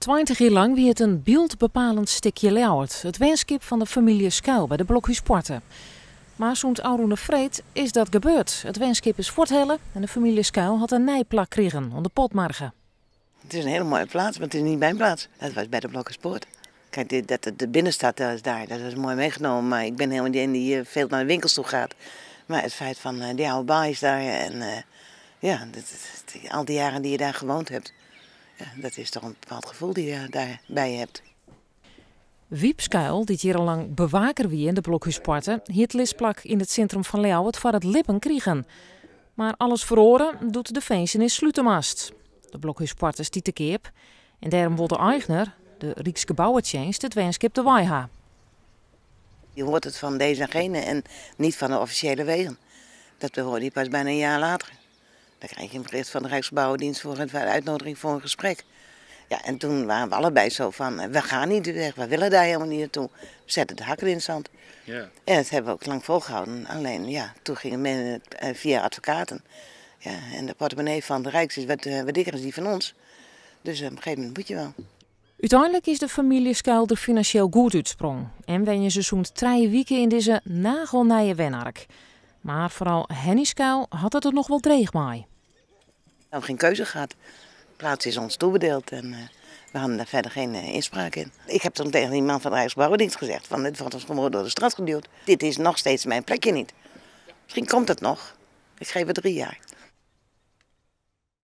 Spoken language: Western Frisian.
20 jier lang wie it in byldbepalend stikje Ljouwert, it wenskip fan de famylje Schuil by de Blokhúspoarte. Mar sûnt ôfrûne freed is dat gebeurd. It wenskip is fuorthelle en de famylje Schuil hat in nij plak krigen oan de Potmarge. Het is een hele mooie plaats, maar het is niet mijn plaats. Dat was bij de Blokhuispoort. Kijk, de binnenstad dat is daar, dat is mooi meegenomen. Maar ik ben helemaal niet een die veel naar de winkels toe gaat. Maar het feit van die oude baai is daar en ja, al die jaren die je daar gewoond hebt, ja, dat is toch een bepaald gevoel die je daarbij hebt. Wiep Schuil, dy't jierrenlang bewaker wie yn de Blokhúspoarte, hie it lisplak yn it sintrum fan Ljouwert foar it libben krigen. Mar alles feroare doe't de finzenis slute moast. De Blokhúspoarte stiet te keap en dêrom wol de eigner, de Ryksgebouwetsjinst, it wenskip derwei ha. Je hoort het van deze en gene en niet van de officiële wegen. Dat hoorde je pas bijna een jaar later. Dan krijg je een bericht van de Rijksgebouwendienst voor een uitnodiging voor een gesprek. Ja, en toen waren we allebei zo van, we gaan niet weg, we willen daar helemaal niet naartoe. We zetten de hakken in het zand. En dat hebben we ook lang volgehouden. Alleen, ja, toen gingen men via advocaten. Ja, en de portemonnee van de Rijks is wat dikker dan die van ons. Dus op een gegeven moment moet je wel. Uteinlik is de famylje Schuil der finansjeel goed útsprongen. En wenje se sûnt 3 wiken yn dizze nagelnije wenark. Mar foaral Henny Schuil hat it der noch wol dreech mei. We hebben geen keuze gehad. De plaats is ons toebedeeld en we hadden daar verder geen inspraak in. Ik heb toen tegen die man van de Rijksgebouwendienst gezegd van dit wordt ons gewoon door de straat geduwd. Dit is nog steeds mijn plekje niet. Misschien komt het nog. Ik geef het 3 jaar.